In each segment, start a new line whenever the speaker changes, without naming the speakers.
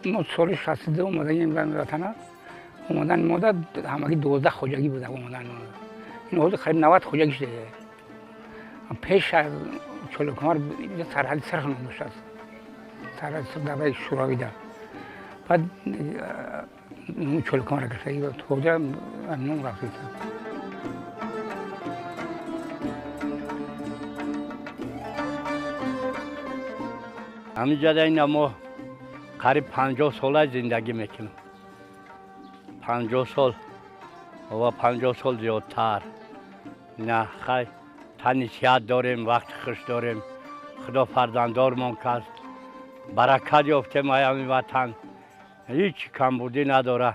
ما سال 62 اومدیم به وطن. اومدن مادر همگی 12 хоҷагӣ буда омадан. Ин ҳозир қариб 90 хоҷагӣ шуда. Пеш аз Чолокамар сарҳади Сирх ном доштааст. Сарҳади Сирх давраи Шӯравӣ да. Баъд номи Чолокамар гирифта, ҳозир ном рафта.
Ҳаминҷода ина мо қариб 50 сола зиндагӣ мекунем. 50 сол ва 50 сол зиёдтар. На хай тани сиҳат дорем, вақти хуш дорем. Худо фарзанддормон кард. Баракат ёфтем ай ҳамин ватан. Ҳеҷ камбудӣ надора.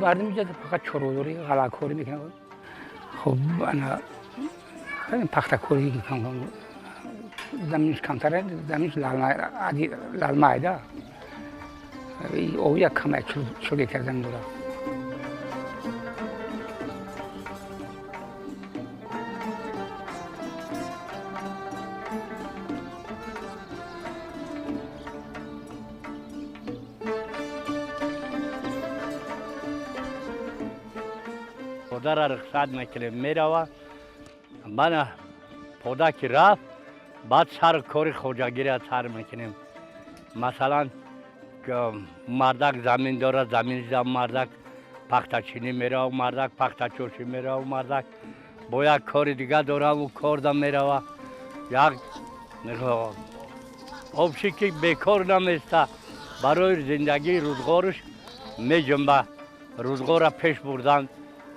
مردم اینجا فقط چروداری غله‌کاری میکنن. خب انا خیلی پخته‌کاری میکنم. زمینش کمتره، زمینش لالمه ده. او یک کمه 40 گектар زمین داره.
پدر رخصت میکنیم میروه. من پدر که رفت بعد سر کار خوجگیری را سر میکنیم. مثلا مردک زمین داره، زمین زم مردک پخته‌چینی میروه، مردک پخته‌چوشی میروه، مردک با یک کار دیگه داره و کار دم میروه. یک آبشی که بیکار نمیسته برای زندگی روزگارش میجنبه، روزگار را پیش بردن،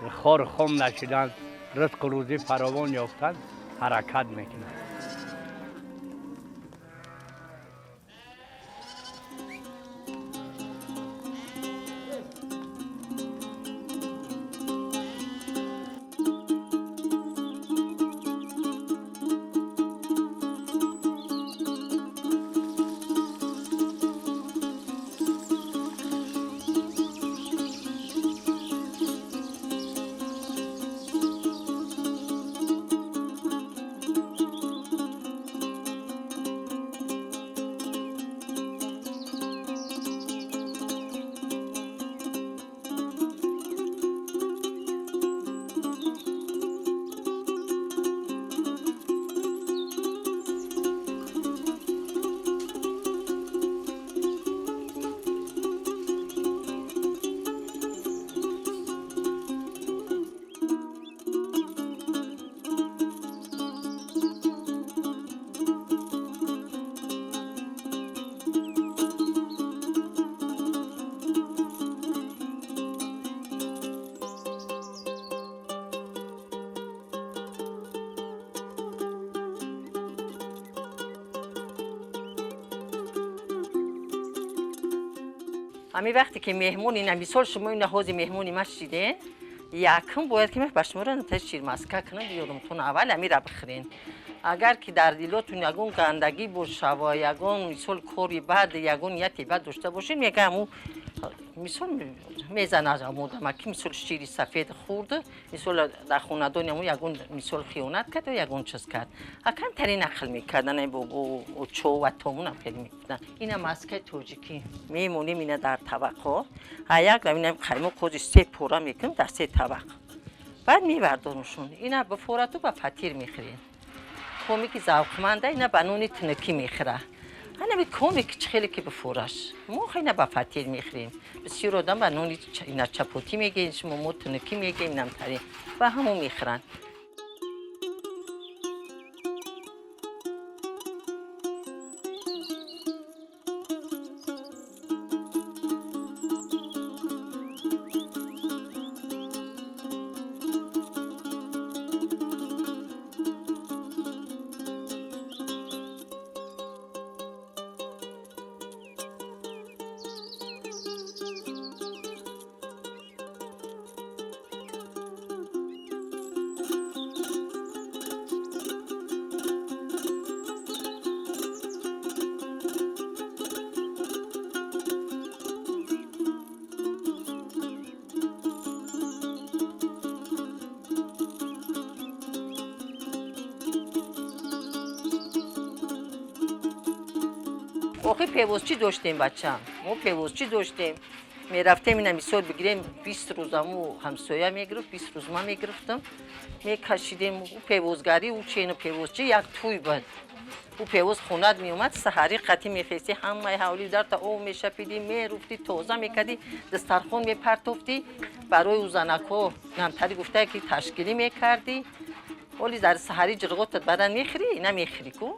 خار خم نشدن، رزق و روزی فراوان یافتن، حرکت میکنن.
ҳамин вақте ки меҳмон ина мисол шумо ина ҳози меҳмони ма шиден, якум бояд ки ман ба шуморо ширмаска кунам биёрумтон, аввал ҳамира бихӯрен. Агар ки дар дилотун ягон гандагӣ боша ва ягон мисол кори бад, ягон нияти бад дошта бошед, мега ҳамун Мисол мезанад одама ки мисол шири сафед хӯрд, мисол дар хонадони ҳамун ягон мисол хиёнат кард ё ягон чиз кард. А камтарин ақл мекардан ай бобо очо ва томунам хеле мегуфтанд. Ина маскаи тоҷикӣ мемонем ина дар табақҳо. А як ина қаймоқ ҳози се пора мекунем дар се табақ. Баъд мебардормшон. Ина бифорату ба фатир мехӯрем. Коме ки завқманда ина ба нони тинакӣ мехӯра. Ана коме ки чӣ хеле ки бифораш. Мо ина ба фатир мехӯрем. Бисёр одам ба нони ина чапотӣ мегӯем, шумо мо тинакӣ мегӯем, намтарин. Ба ҳамон мехӯранд. Охи певозчӣ доштем, бачам. Мо певозчӣ доштем. Мерафтем ина мисол бигирем, 20 рӯз аму ҳамсоя мегирифт, 20 рӯз ман мегирифтам. Мекашидем ӯ певозгарӣ, ӯ чену певозчӣ як тӯй буд. Ӯ певоз хонад меомад, саҳарӣ қатӣ мехестӣ, ҳамаи ҳавли дарта об мешапидӣ, меруфтӣ, тоза мекардӣ, дастархон мепартофтӣ, барои ӯ занакҳо намтарӣ гуфта ки ташкилӣ мекардӣ. Оли дар саҳарӣ ҷирғотат бадан мехӯрӣ, намехӯрӣ ку?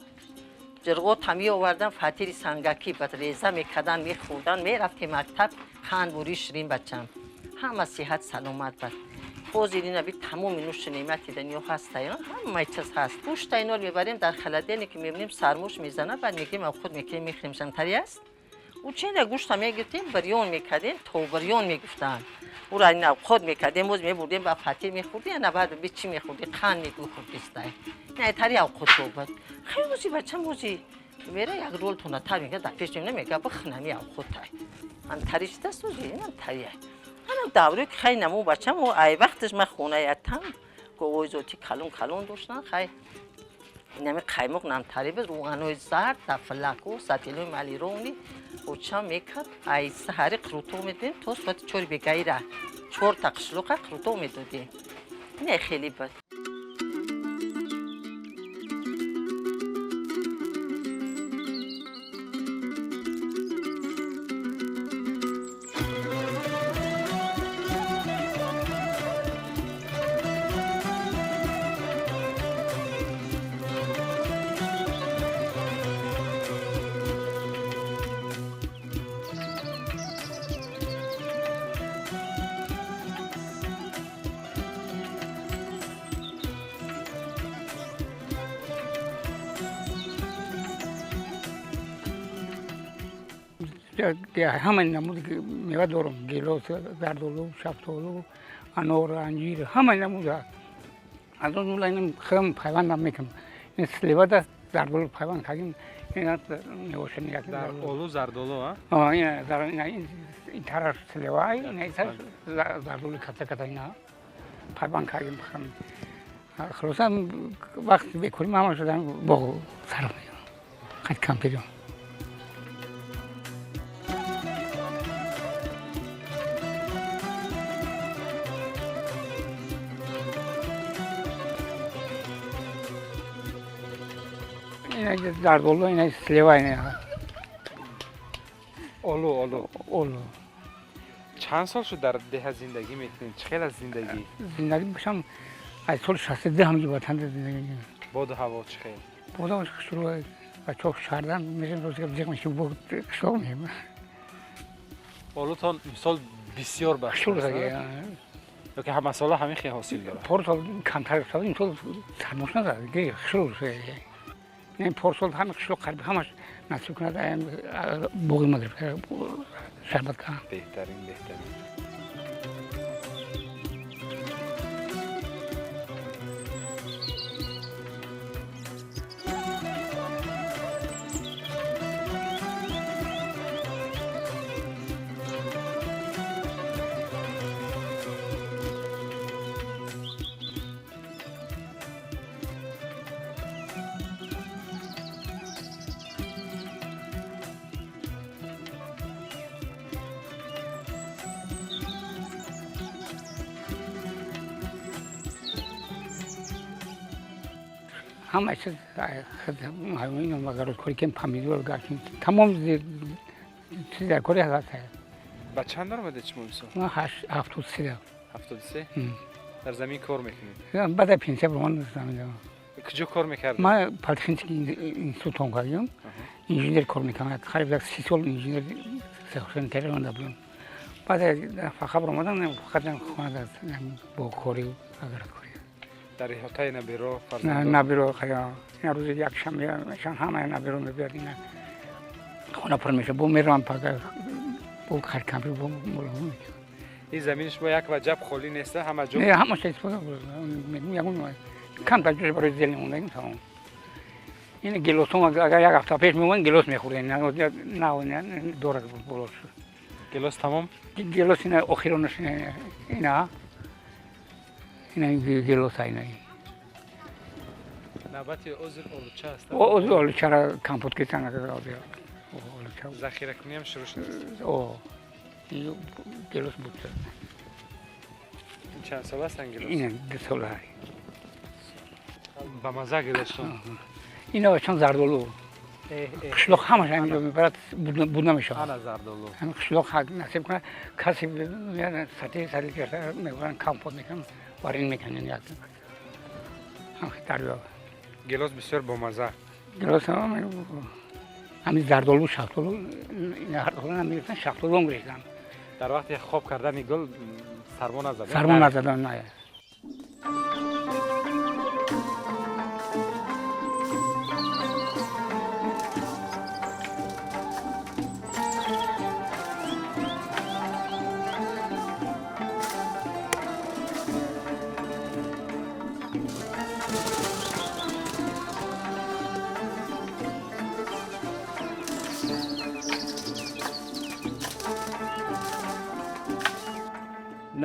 Ҷирғот ҳам меовардан, фатири сангакӣ бад реза мекардан, мехӯрдан, мерафтем мактаб, қанд бурӣ ширин бачам. Ҳама сиҳат саломат бад. Ҳозир ина би тамоми нӯшу неъмати дунё ҳаста, ҳамаи чиз ҳаст. Гӯшта инол мебарем дар халаделе ки мебинем сармош мезанад, баъд мегирем худ мекунем, мехӯрем, шантари аст. Ӯ ченда гӯшта мегирифтем, бирён мекардем, то бирён мегуфтанд. Ӯра ина худ мекардем, боз мебурдем ба фатир мехӯрдем, ана баъд би чӣ мехӯрдӣ, қанд мехӯрдистай. Не тари авқот буд. Хеле музи бачам музи мера як рол тона тар мега дар пеш мега бихнами авқотай. Ам тари чидаст музи, инам тария. Ана давре ки хай наму бачам ай вақташ ман хонаятам говои зоти калон калон доштан, хай инами қаймоқ намтари буд, рӯғанои зард дар флаку, сатилои малирони очам мекард. Ай саҳари қурутоқ медодем то соати 4 бегаира. 4 та қишлоқа қурутоқ медодем. Не хеле буд.
Ҳамаи намуди мева дорам: гелос, зардолу, шафтолу, анор, анҷир, ҳамаи намуд ҳаст. Аз он ҷумла инам худам пайвандам мекунам. Ин сливада зардолу пайванд кардем, ина мевоша нигоҳ.
Дар олу зардолу, а?
Ин тараф слива, ина зардолу ката ката ина пайванд кардем худам. Хулоса вақт бекорим ҳамаша дар боғ сарф мекунам. Қад кампирам. Ина зардолу, ина слива, ина
Олу, олу.
Олу.
Чанд сол шуд дар деҳа зиндагӣ мекунед? Чӣ хел аст зиндагӣ?
Зиндагӣ бошам аз соли 62 ҳамҷи ватанда зиндагӣ мекунам.
Боду ҳаво чӣ хел?
Боду ҳаво хушрӯ, бачаҳо шаҳрдан мешем, рӯзе зиқ мешем, бо қишлоқ мешем.
Олутон мисол бисёр ба
хушрӯ
ё ки ҳамасола ҳамин хел ҳосил дорад?
Порсол камтар шуд, имсол сармош назад, хушрӯ. Ин порсол ҳама қишлоқ қариб ҳамаш насиб кунад, боғи ма гирифта шарбат кардам.
Беҳтарин, беҳтарин.
ҳама чиз ҳайвони кори кем помидор гаштем, тамом чиз дар кори ҳаст.
Ба чанд омадед шумо имсол?
Ман 73.
73? Дар замин кор мекунед?
Баъд аз пенсия баромадам замин.
Куҷо кор мекардед?
Ман политехнический институт тамом кардем, инженер кор мекардам, қариб як 30 сол инженер сехшонтари монда будам. Баъд фақат баромадам, фақат хона бо кори агрокорӣ.
Дар иҳотаи набиро фарзандон?
Набиро, ина рӯзи якшанбе ҳама набиро мебиёд, ина хона пур мешавад, бо меравам пага бо харкампир бо моло мекунам.
Ин замини шумо як ваҷаб холӣ нест, ҳама ҷо?
Не, ҳамаша истифода ягон камтар ҷош барои зелень мондагим, тамом. Ин гелосом агар як ҳафта пеш меомадем, гелос мехӯрдем, на дорад боло шуд.
Гелос тамом?
Гелос ина охиронаш ина ина гелоса ина.
Навбати озир олуча аст?
Озир олучара компот карданд, олуча.
Захиракуниам шурӯъ шудааст?
О, гелос буд.
Чанд сола аст гелос?
Ина 2 сола.
Ба маза гелосшон?
Ина чанд зардолу. Қишлоқ ҳамаш ҳаминҷо мебарад, буд намешавад.
Ана зардолу.
Ҳамин қишлоқ насиб кунад, касе сатил сатил гирифта мебаранд, компот мекунанд, варен мекунанд як. Ҳам дарё.
Гелос бисёр бомаза.
Гелос ҳамин зардолу, шафтолу, ина ҳар дона мегирифтанд, шафтолу гирифтанд.
Дар вақти хоб кардани гул сармо назад?
Сармо назад, на.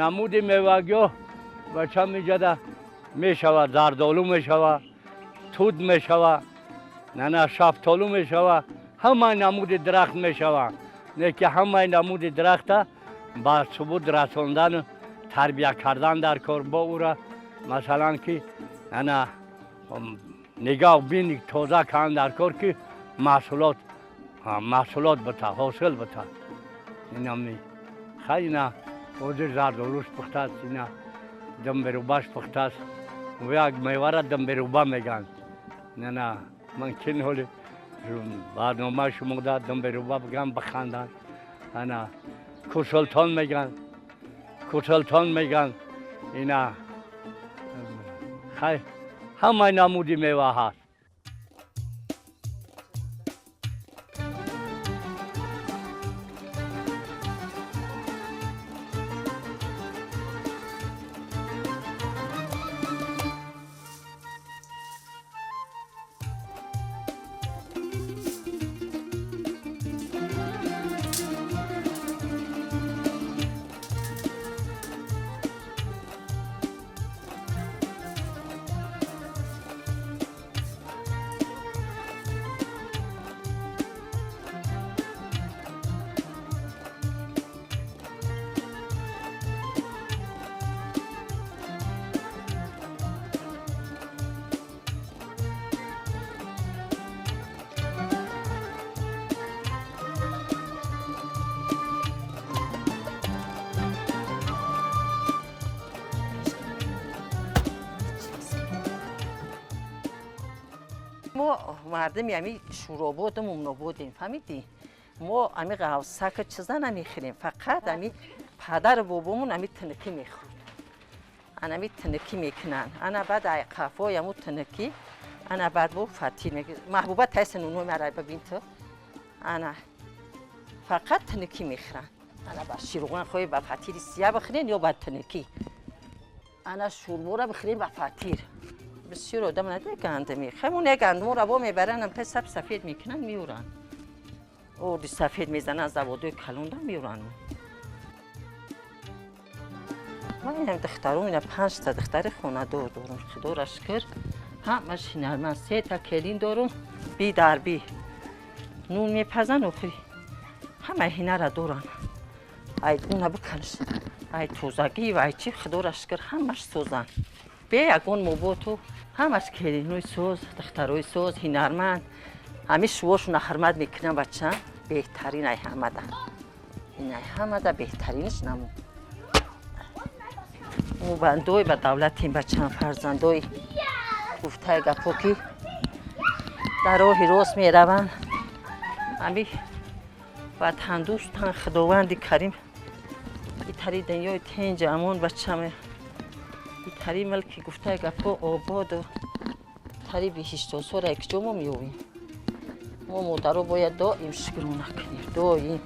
Намуди мевагиёҳ бача меҷада мешавад, зардолу мешавад, тут мешавад, нана шафтолу мешавад, ҳамаи намуди дарахт мешавад. Не ки ҳамаи намуди дарахта ба субут расондану тарбия кардан дар кор бо ӯра, масалан ки ана нигоҳ бин тоза кардан дар кор ки маҳсулот бита, ҳосил бита. Инами хай ина ҳозир зардолуш пухтааст, ина дамберубаш пухтааст. Як мевара дамберуба мегӯянд. На, ман кин ҳоли барномаи шумо да дамберуба бигӯям биханданд. Ана кусултон мегӯянд, кусултон мегӯянд. Ина хай ҳамаи намуди мева ҳаст.
Мо мардами ами Шӯрободу Мумнободем, фаҳмидӣ? Мо ами ғавсака чиза намехӯрем, фақат ами падару бобомон ами тинукӣ мехӯрд. Ана ами тинукӣ мекунанд. Ана баъд ай қафои аму тинукӣ, ана баъд бо фатир мекунанд. Маҳбуба тайса нунҳои мара бибин ту. Ана фақат тинукӣ мехӯранд. Ана ба ширғон хоҳӣ ба фатири сия бихӯрен ё ба тинукӣ. Ана шӯрбора бихӯрен ба фатир. Бисёр одам надида гандами. Хаймон як гандуморо во мебаранд, амта саб сафед мекунанд, меёранд. Орди сафед мезананд, заводои калонда меёранд. Ман инам духтаром, ина 5 та духтари хонадор дорам. Худоро шукр, ҳамаш ҳунарманд. 3 та келин дорум, би дар би. Нун мепазанд, охири ҳамаи ҳунара доранд. Ай уна биканш, ай тозагӣ ва ай чи, худоро шукр, ҳамаш созанд. Бе ягон муботу Ҳамаш келинои соз, духтарои соз, ҳунарманд. Ҳамин шувошона ҳурмат мекунам бача. Беҳтарин ай ҳамада. Ин ай ҳамада беҳтаринаш наму. Мо бандои ба давлатем бачам, фарзандои гуфтаи гапо ки дар роҳи рост мераванд. Ҳамин ватандӯстан Худованди Карим итари дунёи тинҷ амон бачам. Итари милки гуфтаи гапо ободу тари биҳиштосора якҷо мо меёвем. Мо модаро бояд доим шукрона кунем, доим.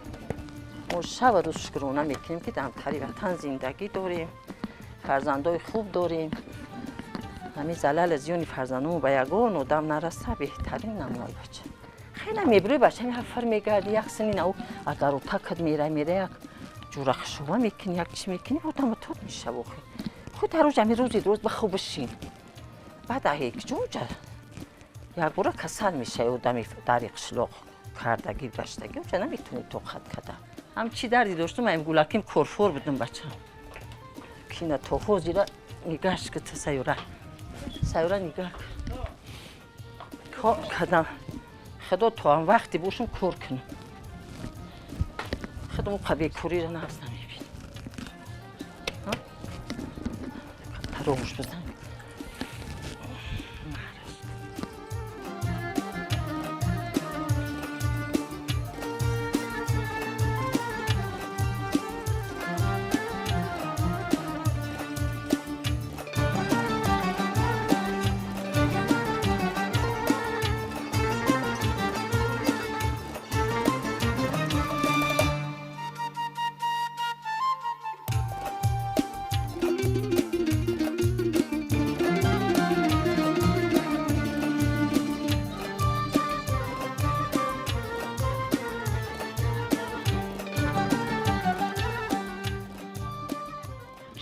Мо шабу рӯз шукрона мекунем ки дар тари ватан зиндагӣ дорем, фарзандои хуб дорем. Ҳамин залали зиёни фарзандомо ба ягон одам нараса, беҳтарин намои бача. Хеле мебурӣ бача, ҳамин ҳафар мегарди, як сини нав агар утакат мера мера як ҷура хушува мекунӣ, як чӣ мекунӣ, одам тот мешава охи. Худ ҳар рӯз ҳамин рӯзи рӯз ба хуб бишин. Баъд ҳеҷ якбора касал мешавӣ одами дари қишлоқ кардагӣ гаштагӣ, уҷа наметавонӣ тоқат карда. Ҳам чӣ дарде доштум, ам гулаким корфор будам бачам. Кина то ҳозира нигаҳш ки ту сайёра. Сайёра нигаҳ кор кардам. Худо то ҳам вақте бошам кор кунам. Худо мо бекориро нағз намебинам. Таромӯш бизан.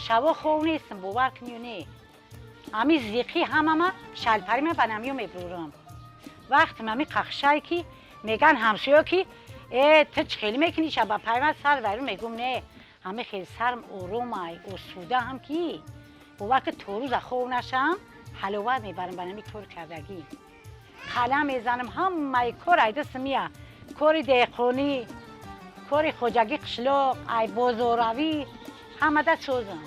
Шаво хов нестам, бовар кунӣ не. Ҳами зиқӣ ҳамама шалпарима ба намиё мебурам. Вақтам ҳами қахшае ки меган ҳамсоё ки э ту чӣ хеле мекунӣ шаба пайванд сар вайрон мегум не. Ҳами хеле сарм оромай, осудаам ки бовар ки то рӯза хов нашам, ҳаловат мебарам ба нами кор кардагӣ. Қалам мезанам, ҳамаи кор ай дастам мия. Кори деҳқонӣ, кори хоҷагӣ қишлоқ, ай бозорравӣ ҳамада созам.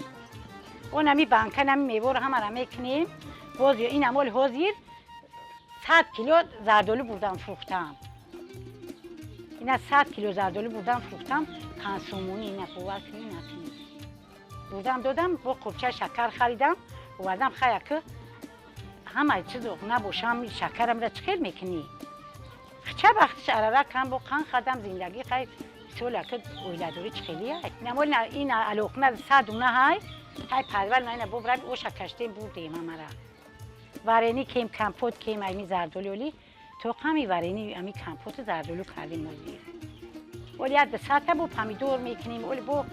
Он ҳами банка, ҳами меворо ҳамаро мекунем. Боз ин амоли ҳозир 100 кило зардолу бурдам фурӯхтам. Ина 100 кило зардолу бурдам фурӯхтам, 5 сомонӣ, ина бовар кунӣ накунӣ. Бурдам додам, бо қобчаи шакар харидам, овардам хая ки ҳамаи чиз набошам, шакарамра чӣ хел мекунӣ? Ча вақтиш арара кам бо қан хадам зиндагӣ хай сола ки оиладорӣ чӣ хелия? Намоли ин алоқна 100 дуна ҳай, ҳай парвал на ина бобрам оша каштем бурдем ҳамара. Варени кем компот кем ами зардолу оли, то қами варени ами компоту зардолу кардем озир. Оли як сата бо помидор мекунем, оли бо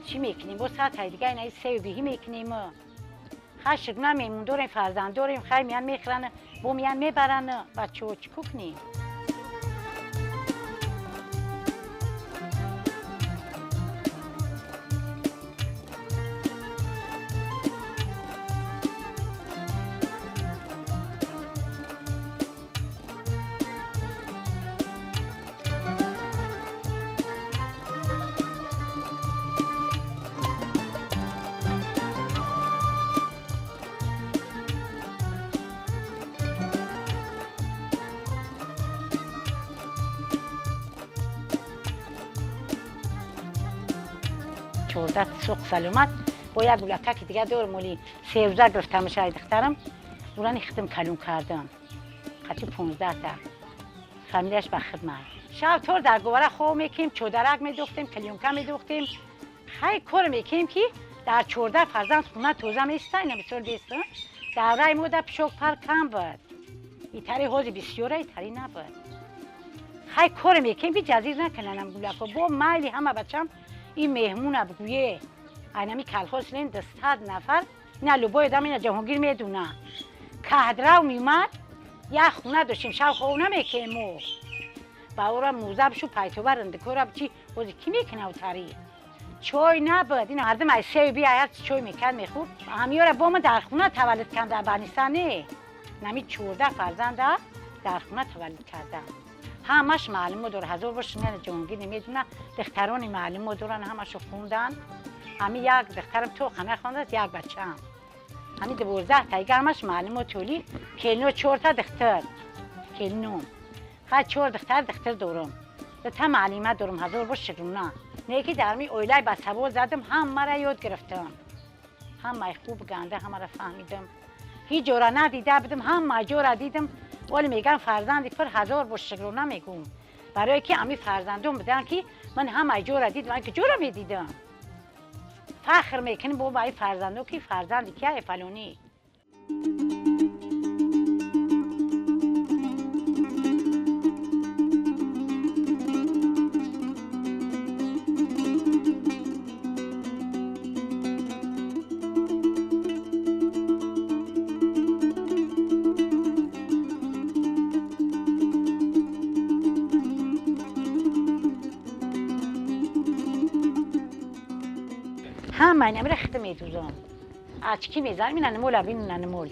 чӣ мекунем, бо сатаи дига ина сею биҳӣ мекунем. Хай шукрона меҳмон дорем, фарзанд дорем, хай миян мехӯранд, бо миян мебаранд, бачаҳо чӣ кунем? Суқ саломат бо як гулакаки дига дорам, оли 13 гирифтамаш ай духтарам, урани хидм калон кардам. Қати 15 та. Фамилияш ба хидмат. Шаб тор дар говара хоб мекунем, чодарак медухтем, клеёнка медухтем. Хай кор мекунем ки дар 14 фарзанд хона тоза места, ина бисёр беста. Давраи мо дар пишок пар кам буд. Итари ҳози бисёра, итари набуд. Хай кор мекунем ки ҷазир накунанам гулако. Бо майли ҳама бачам ин меҳмона бигӯе. Айнами колхоз лен 100 нафар, ина любой одам ина Ҷаҳонгир медуна. Каҳдрав меомад, як хона доштем, шаб хоб намекунем мо. Ба ора мӯза бишу пайтова рандикора чи ҳози кӣ мекунав тари? Чой набуд, ина ҳардам ай сею би ай ҳарчи чой мекард мехӯрд. Ҳамиёра бо ма дар хона таваллуд кардам дар Баниса не. Нами 14 фарзанда дар хона таваллуд кардам. Ҳамаш маълумо дора, ҳазор бор шумера ҷонгир намедона, духтарони маълумо доран, ҳамашо хундан. Ҳами як духтарам то хана хондааст, як бачаам. Ҳами 12 тайга ҳамаш маълумо толи, келино чорта духтар. Келином. Хай чор духтар духтар дорам. Дута маълима дорам, ҳазор бор шукрона. Не ки дар ми оилаи ба савол задам, ҳамаро ёд гирифтам. Ҳамаи хуб ганда ҳамаро фаҳмидам. Ҳеҷ ҷора надида будам, ҳама ҷора дидам. Вале мегӯям фарзанди пир ҳазор бор шукрона мегӯм. Барое ки ами фарзандон буданд ки ман ҳама ҷора дидам, ман ки ҷора медидам. Фахр мекунем бо ба ин фарзандо ки фарзанди кия фалонӣ. Ҳама инамира хита медузам. Ачки мезанам, ина намол абин ина намол.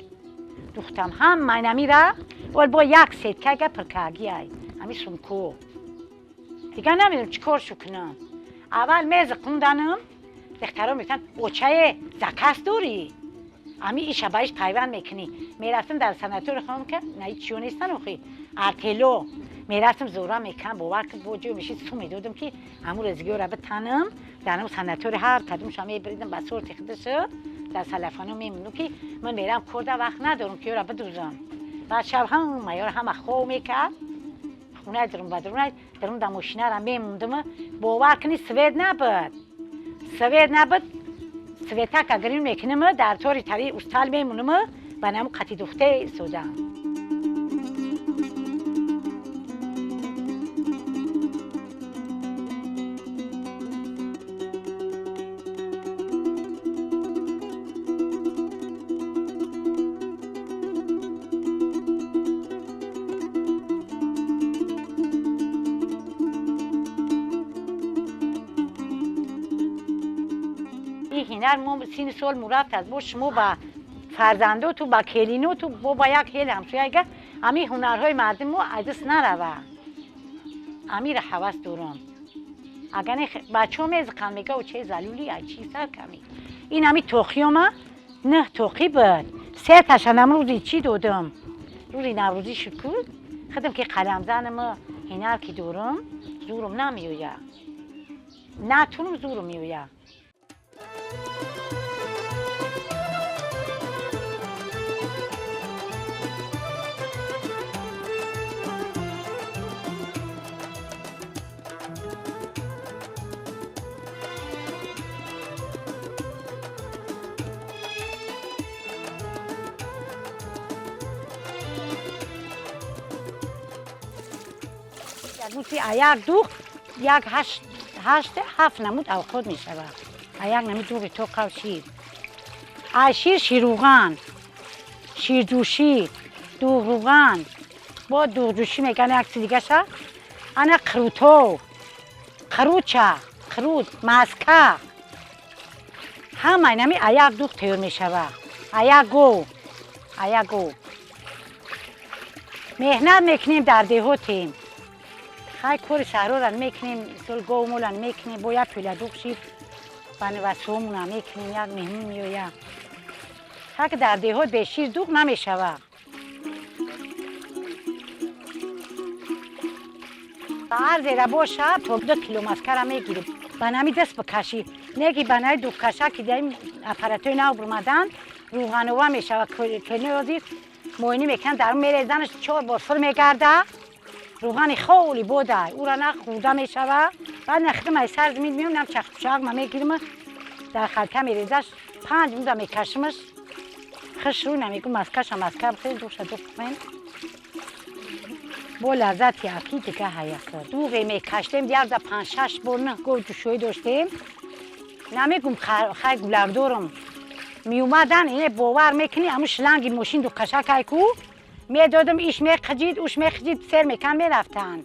Духтам ҳама инамира вал бо як сеткага пиркагиай. Ами сумко. Дигар намедонам чӣ кор шу кунам. Аввал мез хунданам, духтаро мегуфтанд очае заказ дорӣ? Ами иша ба иш пайванд мекунӣ. Мерафтам дар санаторий хонум ки на ҳеҷ чиё нестан охи. Артело. Мерафтам зора мекунам, бовар кун бо ҷой мешид сум медодам ки ҳамун резигиёра битанам. Дар ҳамун санаторий ҳар кадомша мебиридам ба сорти худашо, дар салафано мемондам ки ман мерам корда вақт надорам ки ёра бидузам. Баъд шаб ҳама ёра ҳама хов мекард. Хонаи дурум ба дурум дурум да мошинара мемондам. Бовар кунӣ свет набуд. Свет набуд. Светака гирим мекунам, дар тори тари устал мемонам, ба наму қати духте истодам. Ҳинар мо сини сол мурафт аст, бо шумо ба фарзандоту ба келиноту бо ба як ҳел ҳамсояга ами ҳунарҳои мардум мо аз даст нарава. Амира ҳавас дорам. Агар не бачаҳо мезиқанд, мега оче залули ай чӣ сар ками. Ин ами тоқиёма нӯҳ тоқӣ буд. Се ташанам рӯзи чӣ додам? Рӯзи наврӯзӣ шуд ку? Худам ки қаламзанам ҳинар ки дорам, зурум намеояд. Натунам зурум меояд. Гуфти аяк дух як ҳашт ҳафт намуд авқот мешавад. Аяк намуд дуғи тоқав шир. Ай шир ширруған, ширҷӯшӣ, дуғруған, бо дуғҷӯшӣ мегӯянд як чиз дигаша. Ана қирутов, қируча, қирут, маска. Ҳама инами аяк дуғ тайёр мешавад. Аяк гов, аяк гов. Меҳнат мекунем дар деҳотем. Хай кори саҳрора мекунем, мисол гов мола мекунем, бо як пиёла дуғ шир ба нувасомона мекунем, як меҳмон меояд. Ҳар ки дар деҳот бе шир дуғ намешавад. Ба ҳар зера боша то 2 кило маскара мегирем. Ба нами даст бикашӣ. Не ки ба наи дуғкаша ки дар ин аппаратҳои нав бурмадан рӯғанова мешавад. Келинои ҳозир моинӣ мекунанд, дар он мерезанаш 4 бор фир мегардад. Рӯғани холи бодай, ӯра на хӯрда мешавад. Баъд нахидам ай сар замин меом, нам чахпучақ ма мегирим, дар халта мерезаш, 5 минута мекашимаш, хиш рӯй намегӯ маскаша маска бихӯрем, дуғша дуғ бихӯрем. Бо лаззати аки дига ҳаяка. Дуғе мекаштем, як за 5-6 бор нӯҳ гов ҷӯшоӣ доштем. Намегӯм хай гулакдорам. Меомадан, ине бовар мекунӣ, ҳамун шланги мошин дуғкашакай ку, медодам, иш меқиҷид, уш меқиҷид, сер мекан мерафтанд.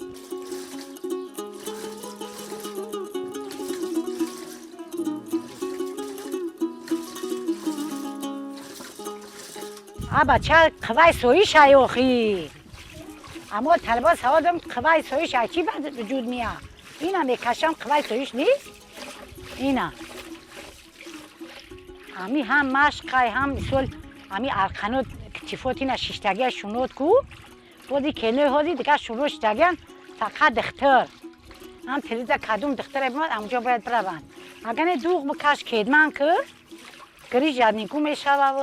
А бача қувваи соишай охи. Аммо талаба савол дорам, қувваи соиш ай чӣ ба вуҷуд меяд? Ина мекашам, қувваи соиш нест? Ина. Ами ҳам машқай, ҳам мисол ами арқанот китифот ина шиштагия шунот ку, бози келинои ҳози дигар шуро шиштагиян, фақат духтур. Ҳам телевизор кадом духтуре бимад, амҷо бояд бираванд. Агар не, дуғ бикаш, кедман ки, грижа нигу мешавав.